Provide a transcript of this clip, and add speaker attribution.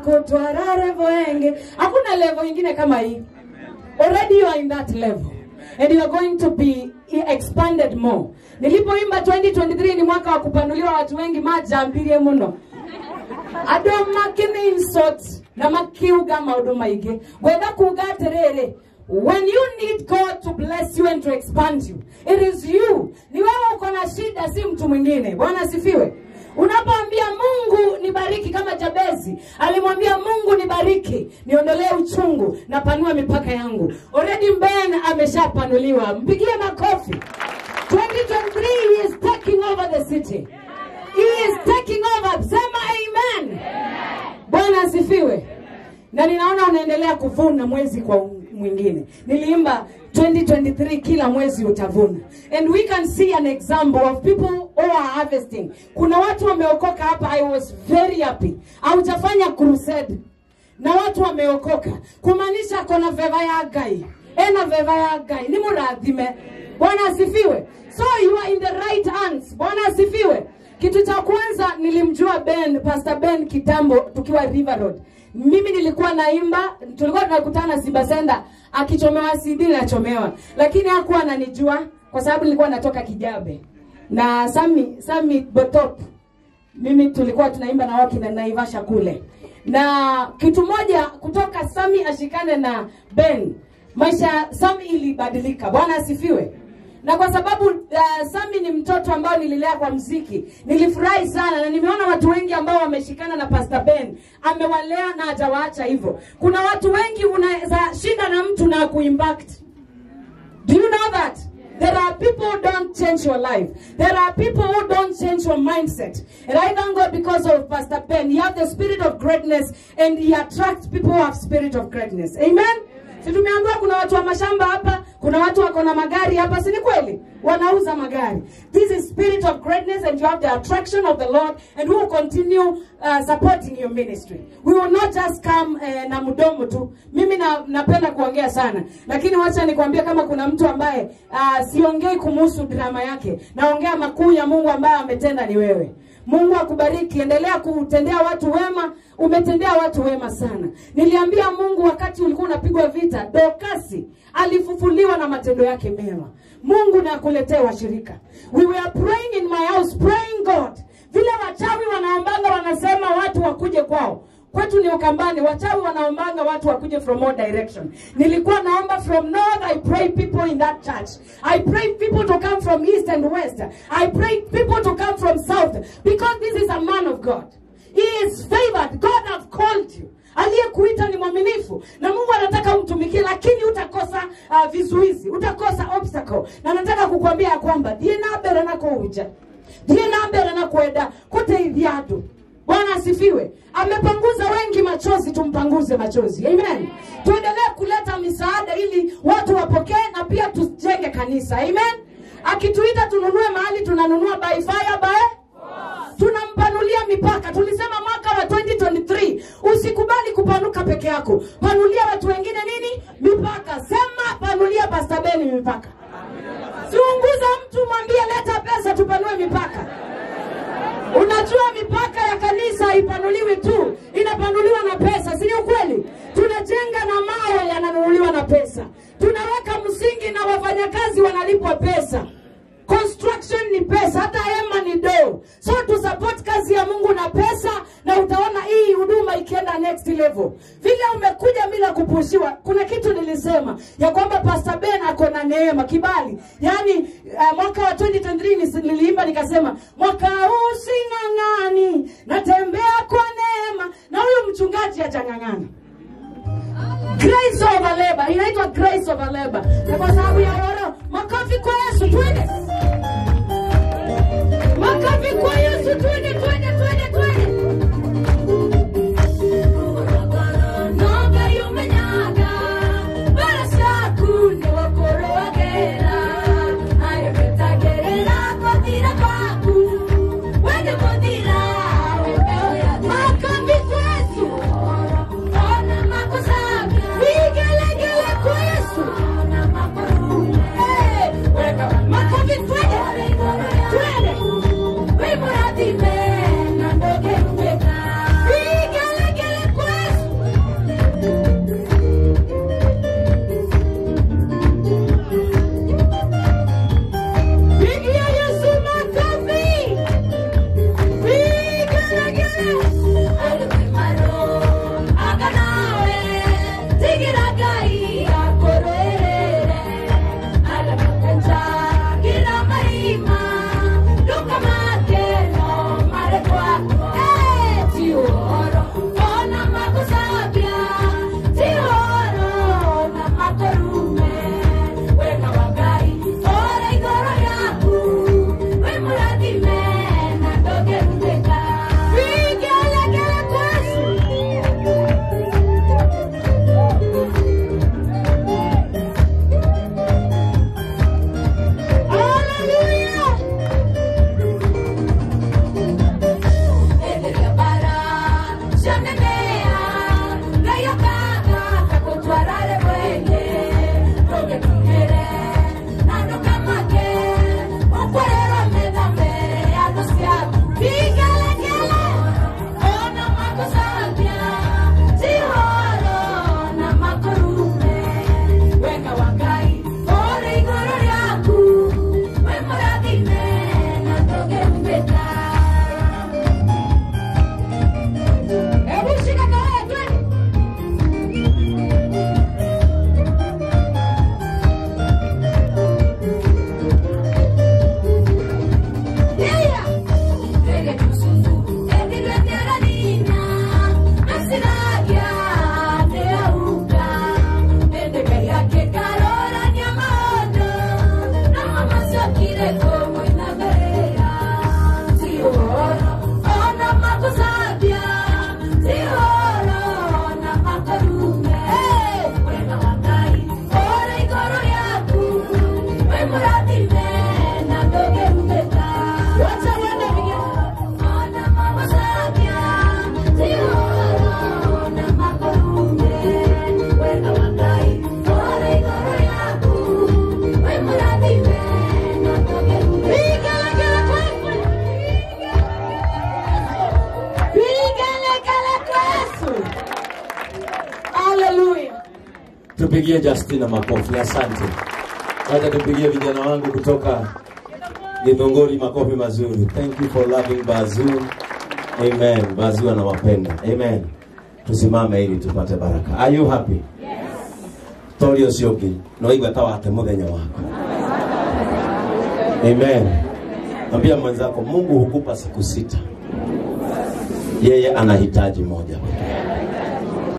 Speaker 1: Kutwara level enge. Hakuna level ingine kama hii. Already you are in that level. And you are going to be expanded more. Nilipoimba 2023 ni mwaka wa kupanuliwa, watu wengi majambirie muno. Ado makini insult na makiuga maundu maingi. Gwenda kuuga atiriri, when you need God to bless you and to expand you, it is you. Ni wewe uko na shida, si mtu mwingine. Bwana asifiwe. Unapoambia Mungu nibariki, kama Jabezi alimwambia Mungu nibariki, niondolee uchungu na panua mipaka yangu. Already Ben ameshapanuliwa. Mpigie makofi. 2023 he is taking over the city. He is taking over. Sema amen. Bwana asifiwe. Na ninaona unaendelea kuvuna mwezi kwa mwingine. Niliimba 2023 kila mwezi utavuna. And we can see an example of people who are harvesting. Kuna watu wameokoka hapa. I was very happy. Haujafanya crusade na watu wameokoka. Kumaanisha kona favor ya Ngai. Ena favor ya Ngai. Ni murathime. Bwana asifiwe. So you are in the right hands. Bwana asifiwe. Kitu cha kwanza nilimjua Ben, Pastor Ben kitambo tukiwa River Road. Mimi nilikuwa naimba, tulikuwa tunakutana Simba Senda, akichomewa CD nachomewa. Lakini hakuwa ananijua kwa sababu nilikuwa natoka Kijabe. Na Sami Botop, mimi tulikuwa tunaimba na wao na Naivasha kule. Na kitu moja kutoka Sami ashikane na Ben, maisha Sami ilibadilika. Bwana asifiwe. Na kwa sababu Sami ni mtoto ambao nililea kwa mziki, nilifurahi sana na nimeona watu wengi ambao wameshikana na Pastor Ben. Amewalea na hajawaacha hivyo. Kuna watu wengi unaweza shinda na mtu na kuimpact. Do you know that? There are people who don't change your life. There are people who don't change your mindset. And I thank God because of Pastor Ben. He has the spirit of greatness and he attracts people who have spirit of greatness. Amen? Si tumeambiwa kuna watu wa mashamba hapa, kuna watu wako na magari hapa, si ni kweli? Wanauza magari. This is spirit of greatness and you have the attraction of the Lord, and we will continue supporting your ministry. We will not just come na mdomo tu. Mimi napenda kuongea sana. Lakini wacha nikwambie, kama kuna mtu ambaye siongei kumhusu drama yake, naongea makuu ya Mungu ambaye ametenda, ni wewe. Mungu akubariki, endelea kutendea watu wema. Umetendea watu wema sana. Niliambia Mungu wakati ulikuwa unapigwa vita, Dorkasi alifufuliwa na matendo yake mema. Mungu na akuletee washirika. We were praying in my house, praying God. Vile wachawi wanaombanga wanasema watu wakuje kwao. Kwetu ni Ukambani, wachawi wanaombanga watu wakuje from all direction. Nilikuwa naomba from north, I pray people in that church. I pray people to come from east and west. I pray people to come from south. Because this is a man of God. He is favored. God have called you. Aliyekuita ni mwaminifu. Na Mungu anataka umtumikie, lakini utakosa vizuizi, utakosa obstacle. Na nataka kukuambia ya kwamba thiĩ na mbere na kuuja. Thiĩ na mbere na kwenda kuteithia andũ. Bwana asifiwe. Amepanguza wengi machozi, tumpanguze machozi. Amen. Tuendelee kuleta misaada ili watu wapokee na pia tujenge kanisa. Amen. Akituita tununue mahali, tunanunua by fire by force. Tunampanulia mipaka. Tulisema mwaka wa 2023 usikubali kupanuka peke yako. Panulia watu wengine nini? Mipaka. Sema panulia Pastor Ben mipaka. Siunguza mtu mwambie leta pesa tupanue mipaka. Unajua mipaka ya kanisa haipanuliwi tu, inapanuliwa na pesa, si ni ukweli? Tunajenga na mawe yananunuliwa na pesa. Tunaweka msingi na wafanyakazi wanalipwa pesa. Construction ni pesa, hata hema ni do. So to support kazi ya Mungu na pesa, na utaona hii huduma ikienda next level. Vile umekuja bila kupushiwa, kuna kitu nilisema ya kwamba Pastor Ben ako na neema, kibali. Yaani mwaka wa 2023 niliimba nikasema, mwaka huu sing'ang'ani, natembea kwa neema. Na huyu mchungaji hajang'ang'ana. Grace over labor, inaitwa grace over labor. Na kwa sababu ya roho, makofi kwa Yesu, twende. Makofi kwa Yesu, twende, twende, twende, twende.
Speaker 2: Makofi, twende. Twende. Tupigie Justina makofi, asante. Wacha tupigie vijana wangu kutoka Githunguri makofi mazuri. Thank you for loving Bazoo. Amen. Bazoo anawapenda. Amen. Tusimame ili tupate baraka. Are you happy? Yes. Tori ũcio ũngĩ no igua ta wate mũthenya wako. Amen. Ambia mwenzako Mungu hukupa siku 6. Yeye anahitaji moja.